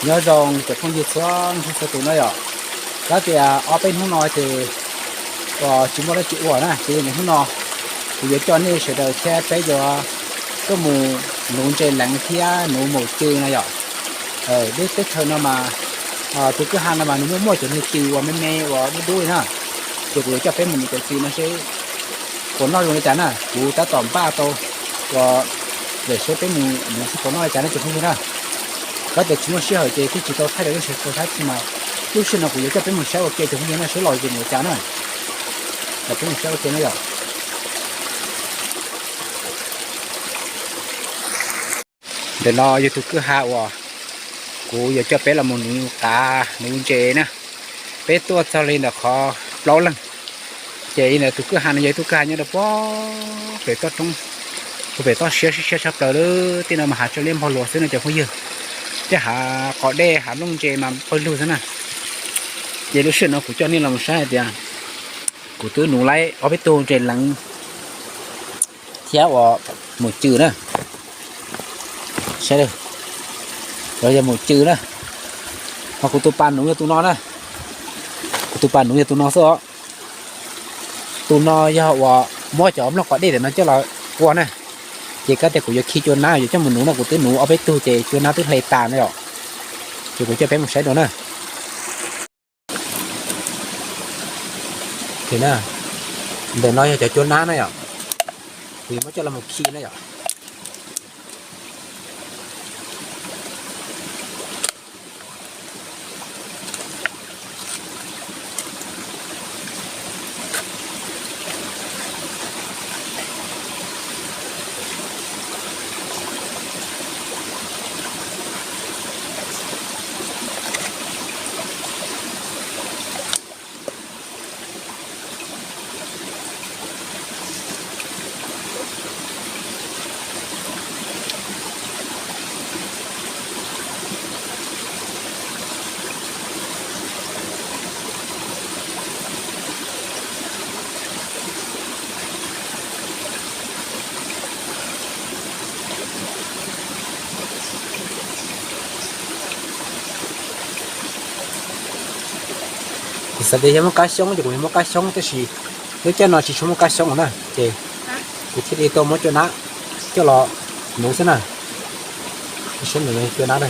Nyob zoo cov phooj ywg txhua leej txhua tus na yom. Tab tias ob peb hnub no ces tsis muaj dab tsi ua na, ces hnub no kuv yuav coj nej sawv daws thiab peb yuav tuaj mus nuv ntses leev thiab nuv maum cw na yom. Lub teb chaws no mas, tus kwj ha no mas nws muaj muaj cov niag cw uas me me uas dub dub na, ces kuv yuav coj peb mus nuv cov cw no seb puas noj zoo li cas na. Kuv tab tom npaj tau uas lawm seb peb mus nuv seb puas noj li cas na cov phooj ywg na. Tab tias tsis muaj sij hawm ces twb tsis tau thaij rau nej sawv daws saib tsi mas lub sij hawm no kuv yuav coj peb mus saib ua ke cov phooj ywg na seb los zoo li cas na. Los peb mus saib ua ke na yom. Ntawm no yog tus kwj ha uas kuv yuav coj peb los mus nuv qav nuv ntses na. Peb tuaj txog li ntawm qhov plaub leeg, ces li ntawd tus kwj ha no yog ib tug kwj ha nyob rau puag pem toj roob, puag pem toj siab siab siab tshaj plaws lawm. Tej no mas hav tso liab npog luas xwb no cov phooj ywg, tej hav qos dej hav nplooj ntse mas pawg lug xwb na. Ces lub sij hawm no kuv coj nej los mus saib hais tias kuv twb nuv laib ob peb tug ntses leev thiab uas maum cw na. Saib, los yog maum cw na. Ho kuv tus pas nuv yog tus no na. Kuv tus pas nuv yog tus no xwb os. Tus no yog uas muab cov nplooj qos dej ntawm no coj los ua na. Ces kab tias kuv yuav khi cua nab yuav coj mus nuv no, kuv twb nuv ob peb tug ces cua nab twb hle tas na yom. Ces kuv coj peb mus saib dua na. Ntawm no yog cov cua nab na yom. Kuv yuav muab coj los mus khi na yom. Kuv xav tias yog muaj kab xyoob ces kuv yuav muab kab xyoob, tab sis lub caij no tsis tshua muaj kab xyoob na, ces kuv thiaj li tau muab cua nab coj los nuv xwb na. Saib nws cua nab na.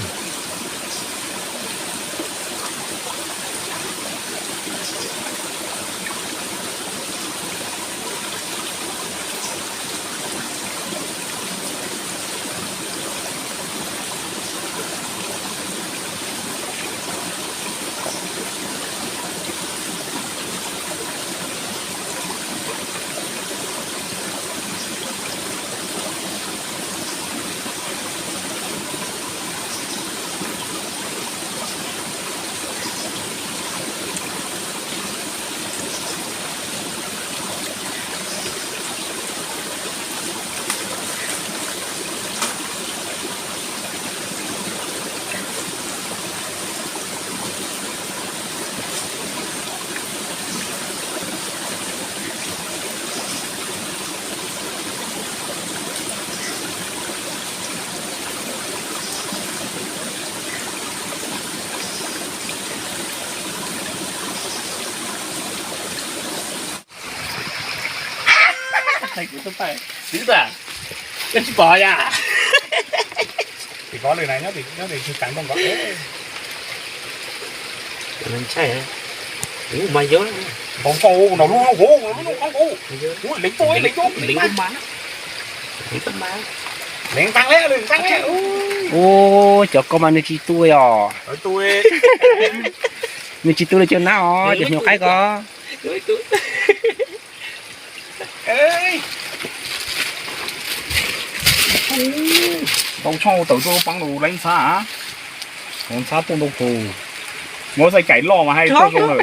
Tsis pom yom. Tim pov lwm na, nyob tim tsev teev npoo nkaus. Ntshai, ua mas yog npoo npoo no lub lub hauv no lub lub hauv. Ui, leev tuaj, leev tuaj, leev tuaj mas, leev tuaj mas, leev tag lawm, leev tag lawm. Ua, cov ko mas nws tsis tu os. Nws tsis tu li cov nab os, cov nyuam qaib ko. Ntau tshaj tawm tuaj poob rau leev ntxhab, ntxhab tuaj ntau tus. Muab xaij kaim loj mas hais tuaj zoo lawm.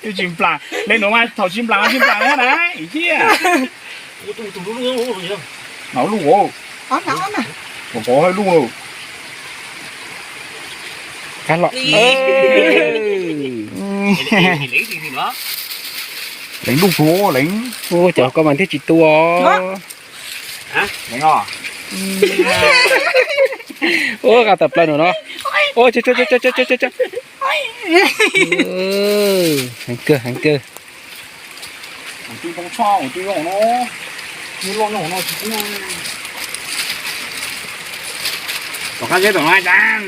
Twb tsis nplas, leej nuav mas thaum tsis nplas mas tsis nplas na, thiab. Nov luj, pov hais luj. Kab los. Leev luj, leev. Ua, cov ko mas thiaj tsis tu os. Leev os. Ua qab tawm plaws no no. Ua, heev kawg, heev kawg. Tom qab zeb tom no cas.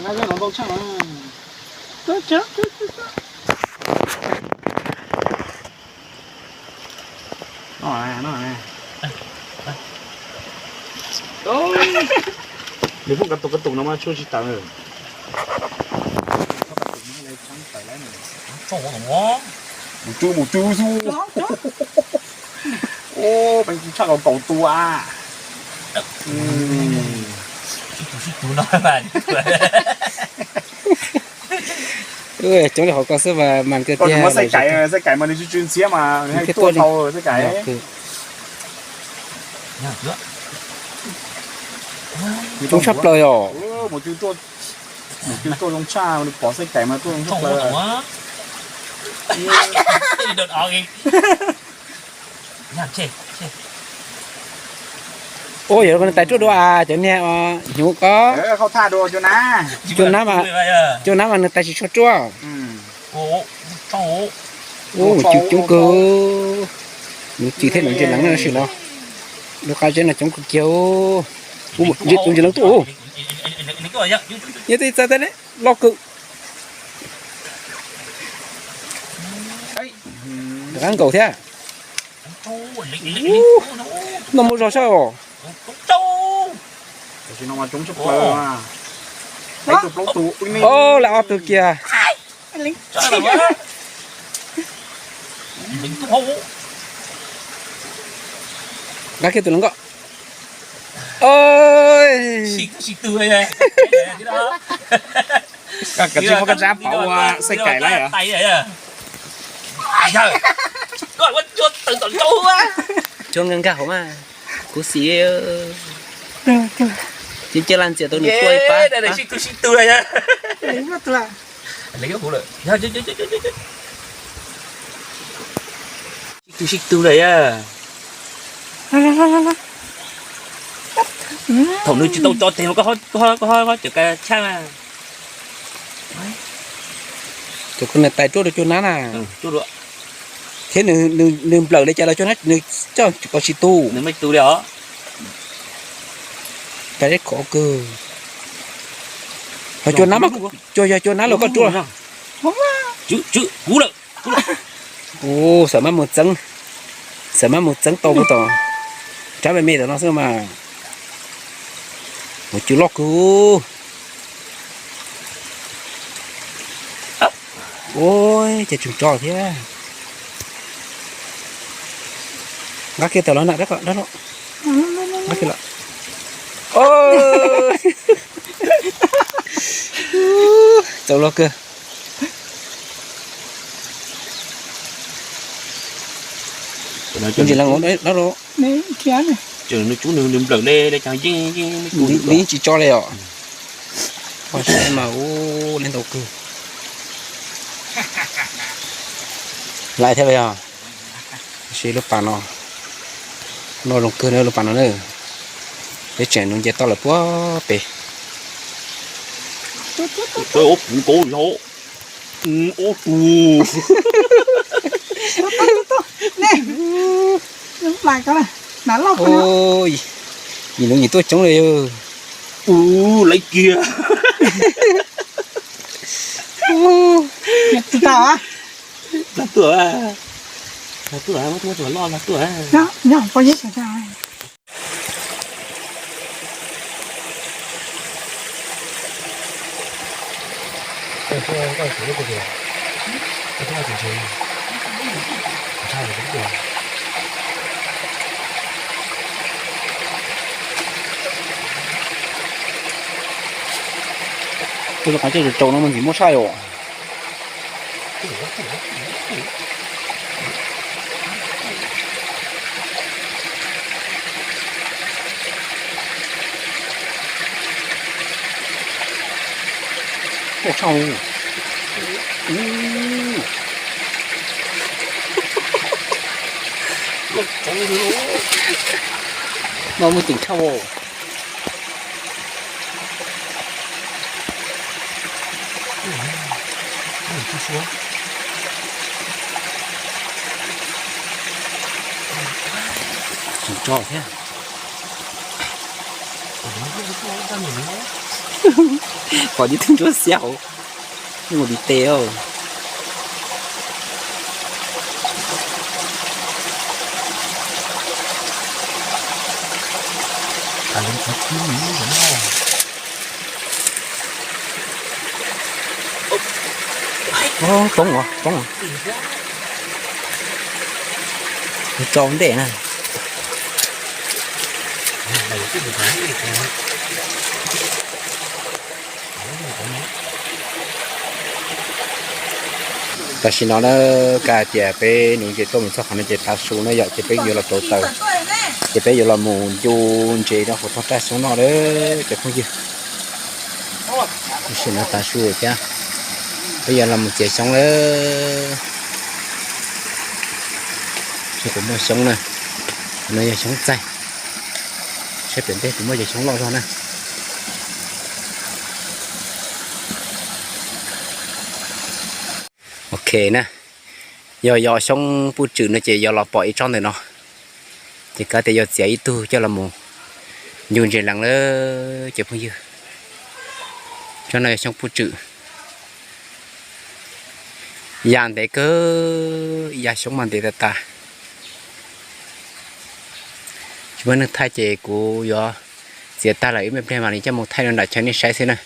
Qab zeb no ntau tshaj no. Nws poob ka tus ka tus no mas tshuaj tsis tawm. Mus cub mus cub xwb. Peev tsis tshaj kaum kaum tus a. Coob li qhov ko xwb mas mas kawg tiag. Xaij Kaim mas nws tsw tsw ntxhiab mas nws tuaj tau Xaij Kaim. Coob tshaj plaws yom. Mus cw tuaj zoo tshaj, nws pom Xaij Kaim mas tuaj zoo tshaj plaws. Ua yog nws tais ruaj dua as cov niag hnyuv ko. Cua nab mas, cua nab mas nws tais tsis tshua ruaj. Ua mus cw coob kawg. Nws cim thiab nws ntsis leev na sim no. Lub qab zeb no coob kawg kiag. Ua mus ntsis leev tuaj. Nyob twj txaij tag loj kawg. Rov qab nkaus thiab. Noj muaj zog sab os. Ob, lawv ob tug kiag. Nqa kiag tus hluas nkauj. Koj tsis muab koj tsab pov ua Xaij Kaim lawm. Cua nkag nkag hauv mas. Kuv xis. Cia cia laj ntxias tau nws tua ib pab. Sib tw sib tw lawm yog. Thaum nws tsis tau tso tes mas koj ho cov ka tshaj na. Cov ko nws tais ruaj rau cua nab na. Thiab nws nplawm li cas los cua nab nws coj kom tsis tu. Nws me tu li os. Tais deb khov kawg. Ho cua nab mas, cua yog cua nab los koj ruaj. Kuv lawm. Ua, xam mab mus txeeb, xam mab mus txeeb tau puag tom rab me me tom no xwb mas. Ua, cw loj kawg. Ua, cas tseem tso thiab. Nqa kiag tawm los na dab, dab los. Nqa kiag los. Txaus luag kawg. Ntsis lees dab los. Nws cub nws nplawm le, li tsis tso li os. Ua, saib mas, ua, li ntau kawg. Lais thiab los yog? Tab sis lub pas no, no zoo kawg na lub pas no na. Peb tseem nws nce toj lawm puag pem. Ob tug. Yim nus yim tuaj coob li. Ua, laiv kiag. Plag tuaj, plag tuaj, muab tuaj loj plag tuaj. Tus lub qab coj tsaus no mas ntxim muaj saib os. Ua tshaj. No muaj ceem tshaj. Tsis tso thiab. Pom tib tug ntsuab xiab hauv, mus tiv tes. Poob os, poob os. Tso ntej na. Tam sim no na, kav tias peb nuv ntses tuaj mus txog qhov no ces tav su na yom, ces peb yuav los rauv taws, ces peb yuav los mus ncu ntses rau hauv tog raj xyoob noj lawm cov phooj ywg. Tam sim no tav su thiab, peb yuav los mus txiav xyoob lawm. Saib puas muaj xyoob na, no yog xyoob txaij, saib pem ntej puas muaj cov xyoob loj zog na. Ok na, yog yos xyoob puj tswm no ces yog los pom ib tsob ntawm no, ces kav tias yog txiav ib tug coj los mus ncu ntses lees lawm cov phooj ywg. Tsob no yog xyoob puj tswm, ya ntev kawg, ya xyoob mas ntev tas tas. Tsis muaj neeg thaij ces kuv yuav txiav tag lawm ib me pliag mam li coj mus thaij rau nram chaw nej saib xwb na.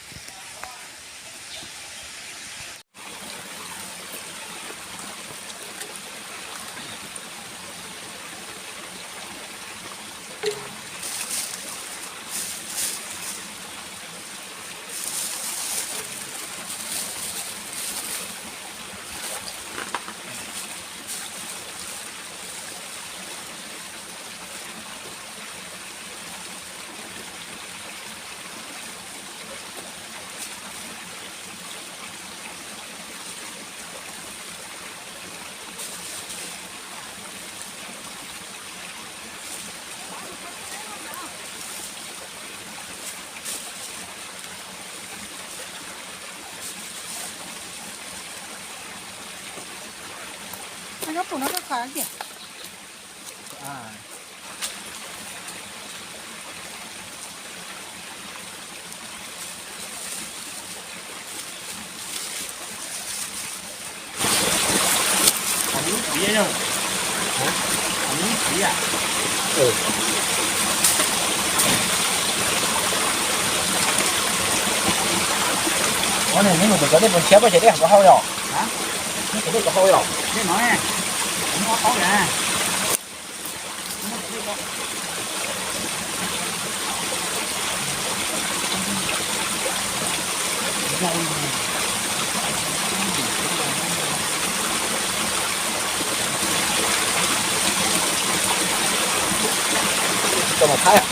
Ua nws nws mus cov dej puas nrhiav, puas cov dej kom hau yom? Nws cov dej kom hau yom? Tsis tau mas thaib.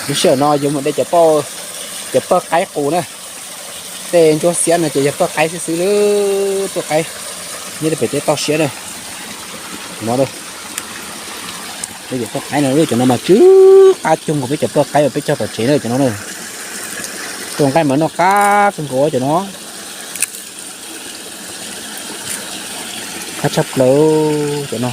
Lub sij hawm no yuav mus de cov paj, cov paj qaib qus na. Tej ntsuab xiab no ces yog paj qaib xwb xwb lawm, paj qaib nyob rau pem tej toj siab na. No, peb cov paj qaib no, cov no mas tsw qab cuag nkaus peb cov paj qaib uas peb cog tom tsev na cov no na. Tus nqaij mas noj qab kawg nkaus cov no. Qab tshaj plaws cov no.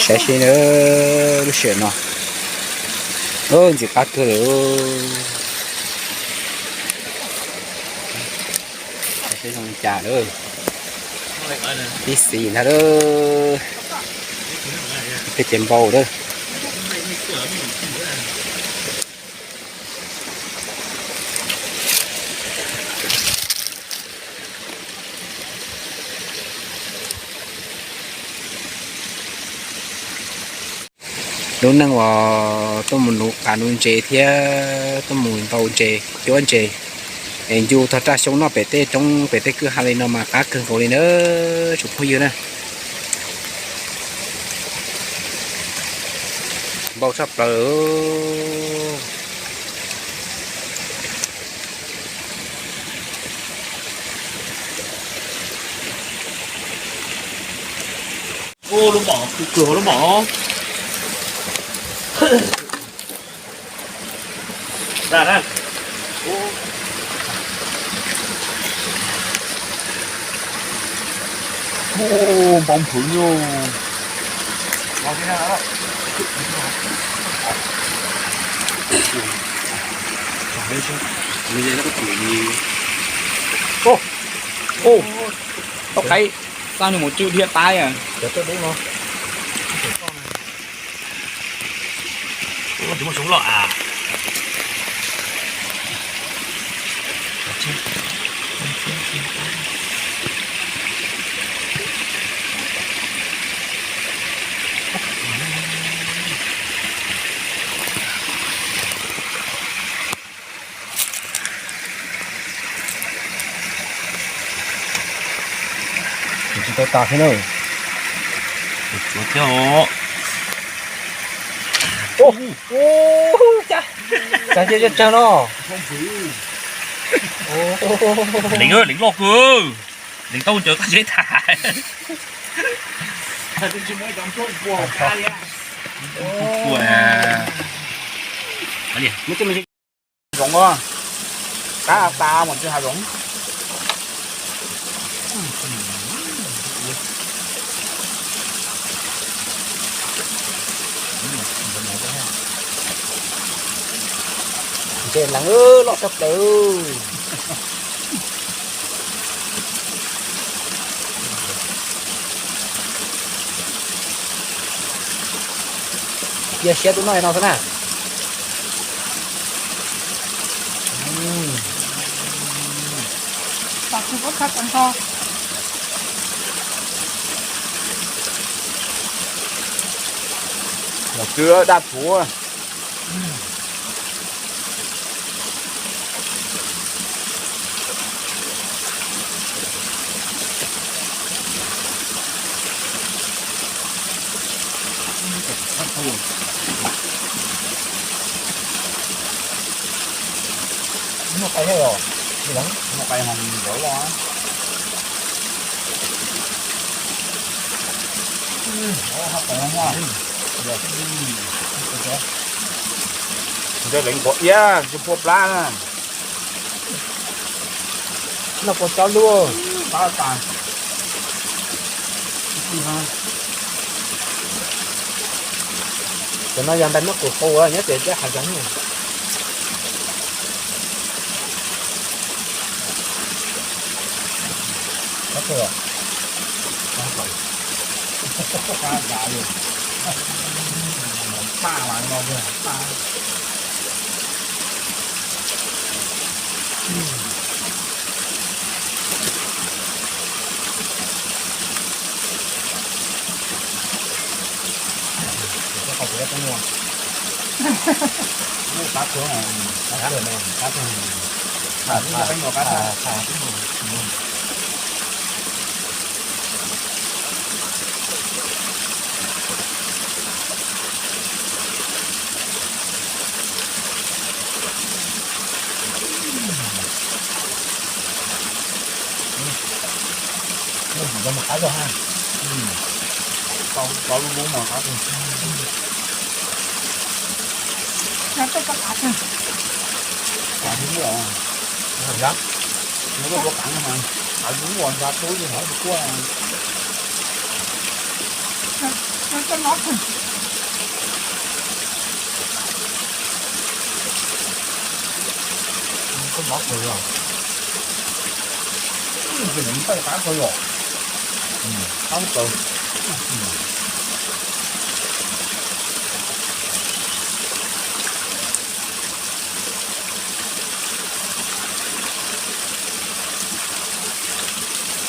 Saib seb na, lub sij hawm no, ntxim qab kawg lawm. Saib zoo li cas lawm. Tib xis ntag lawm. Peb ces npau lawm. Lub neej uas tuaj mus nuv qav nuv ntses thiab tuaj mus ntaus ntses cuab ntses es ncu tog raj xyoob noj pem tej roob pem tej kwj ha li no mas qab kawg nkaus li na, tsoom phooj ywg na. Npau tshaj plaws. Lub mom, kws lub mom. Npau nphwv no. Tau qaib, xa nws mus tswj dhia tab. Tsis tau tas thiab na. Tsuav thiab os. Cas cia tsawg no. Leev, leev loj kawg. Leev tau ncaws qab zeb tas. Zoov, qab tas mus tsis hav zoov. Ntses leev loj tshaj plaws. Cia siab tub noj no xwb na. Los twb daj thuv. Muaj qe thiab os, muaj qe hov nrov los. Ntshe leev quav iab tsis phua plab na. Noj kua tsob lub, plab tas. Cov no yog ntais muab qus qus nyob pem tej hav zoov. Qab zog ha. Qab lub lub mas qab. Qab lub lub mas qab lub lub mas qab lub lub mas qab lub lub. Koj mov kawg los, ces nws tawj qab kawg los, qab kawg.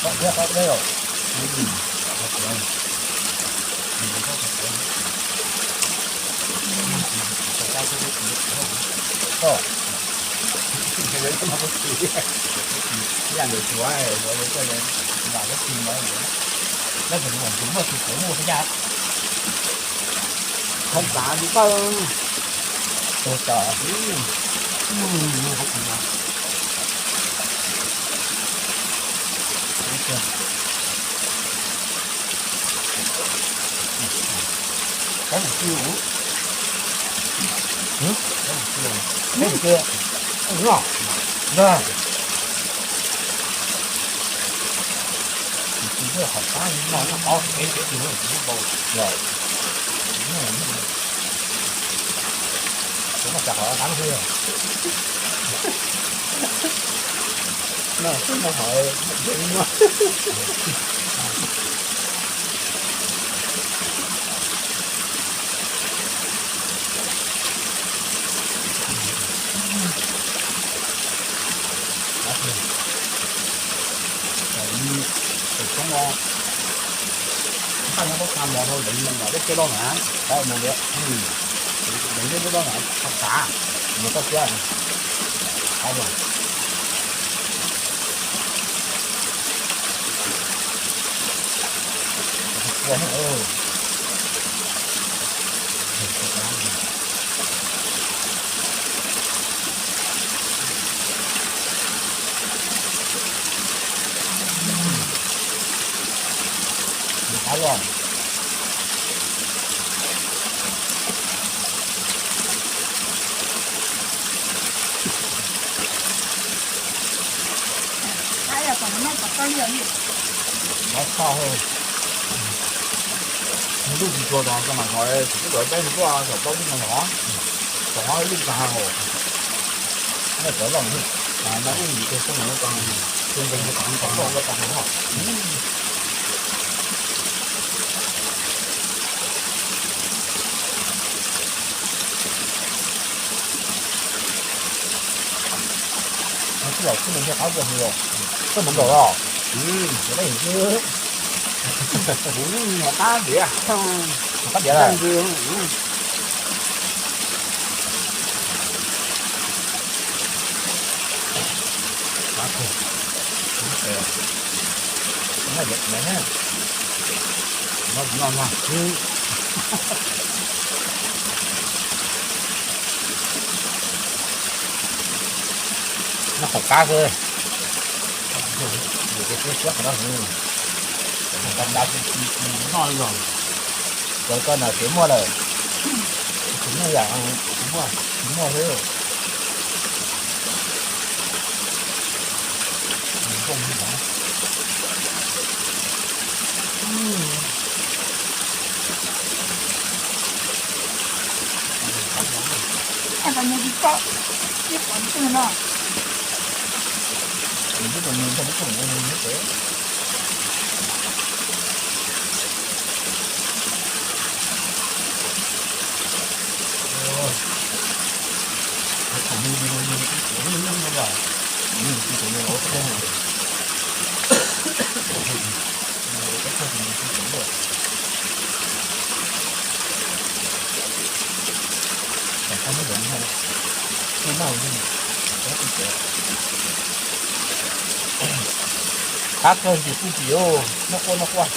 Qab thiab qab thiab os. Ib yam ntawm suav, suav, suav, suav, suav, muaj tus suav muaj tus yaj. Qhov txav tus tawj, tus tawj, qhov txav. Peb tus twg? Peb tus twg? Peb tus twg? Ntag. Tus twg hauv qab no, noj qhov peb peb tus no kuv npau los. Kuv noj cas qhov qab xwb. No xwb no hov. Tus tshoob no, nqaij nyob pob txha mos rau deev lub tsheb loj na, deev lub tsheb loj na, qhov xav, mus toj siab. Noj tshaj, nws lub tsis tshua tod, tso mas thaum peb mus tuaj thaum plaub tsib moos tod, thaum hov lub tag hauv, nej cov loj, nej ub tus xoob no tag, tus nkees tus tag, tus loj tag hauv. Tsis los tsis mus nrhiav qab kawg, tsis mus nrhiav los, qab diav, qab diav. Noj qhov qab xwb. Nws tias siab siab qhov no, noj los cov koj na tsis muaj lawm. Tsis muaj yam, tsis muaj, tsis muaj xwb. Qab kawg ntxim pub tsis yuav noj quaj noj quaj.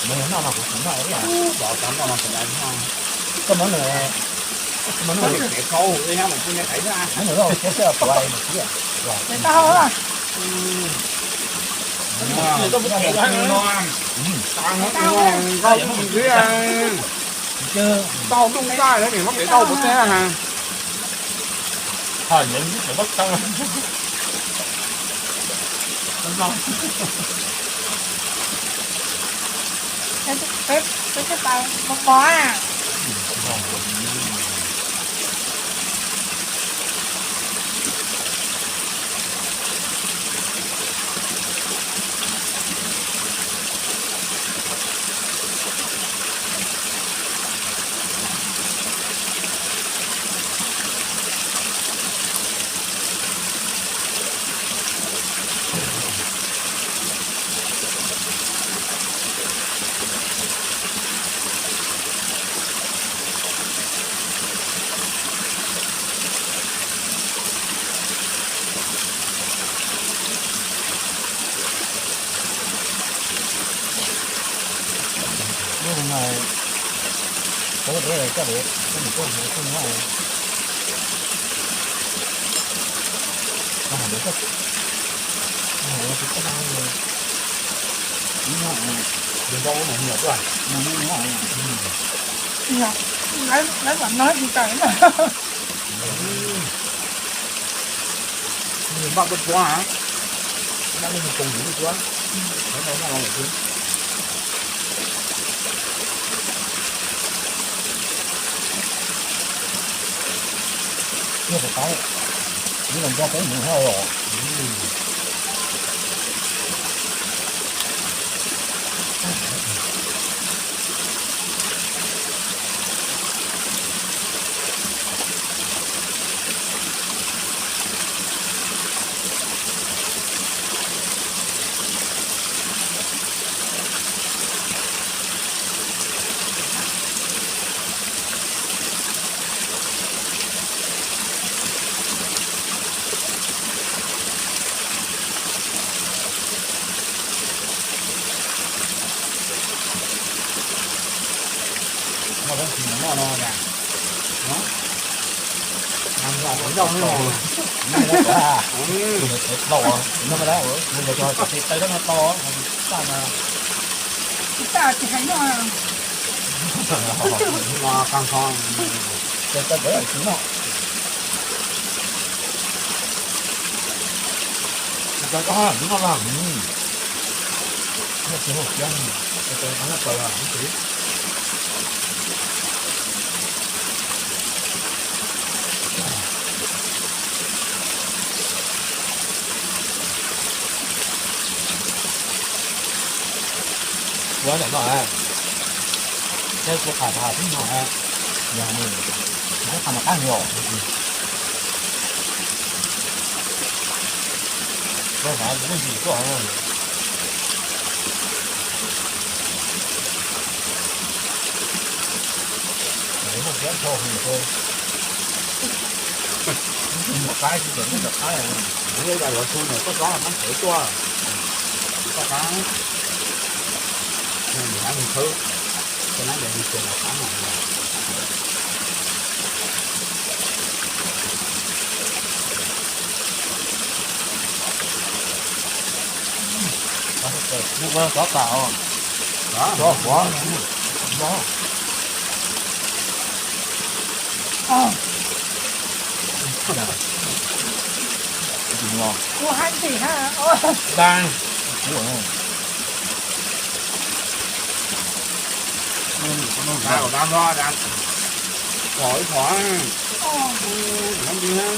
Nws noj mas kuv tsis noj ib yam. Koj muab nws, koj muab nws, muab nws loj ua siab xwb kuv mus siab. Tau noj nqaij na, niam muab kev tau puas teb na. Peb, peb teb pas mos mos na. Ub, no, tau deb coj deb, coj mus kuaj ntawd kuj nyob. Ib nyob, nws nrau ub mas nyiam tuaj, nws nyob nyob. Lawv mam no tsis tawm na. Npaj tuaj tsuab na, npaj tuaj mus koos yus tuaj tsuab, lawv nrau noj los lawm xwb. Yog puas qaib, nws los nco peb mus hab os. Noj tab sis noj no na. Noj tab sis noj no. Tsis tas tsis hais noj. Noj qab nqho. Ces tau peb tsis noj. Tsis tau noj los noj tsis hauv kiab, tsis tau noj tau los ib tug. Ua ntawm no, thiab kuv qham qham xwb no, yog nws tsis txhob qham mas qab nws os. Ua qham kuv kuj ntsim tuaj. Muaj siab nrho hwm rau. Ib tug nyuam qaib tsis txawm muaj cov qaib. Kuv yuav yuav txhua nyuam toj tsob no muab tsev tuaj. Toj qab, nws qab nws khawb, toj nab ntes nws tsev los qab no. Ua tsob tas os. Tsob huav. Kuv hab ntxim hab. Dab. Dab, dab, dab, phom ib phom, ntxim hab.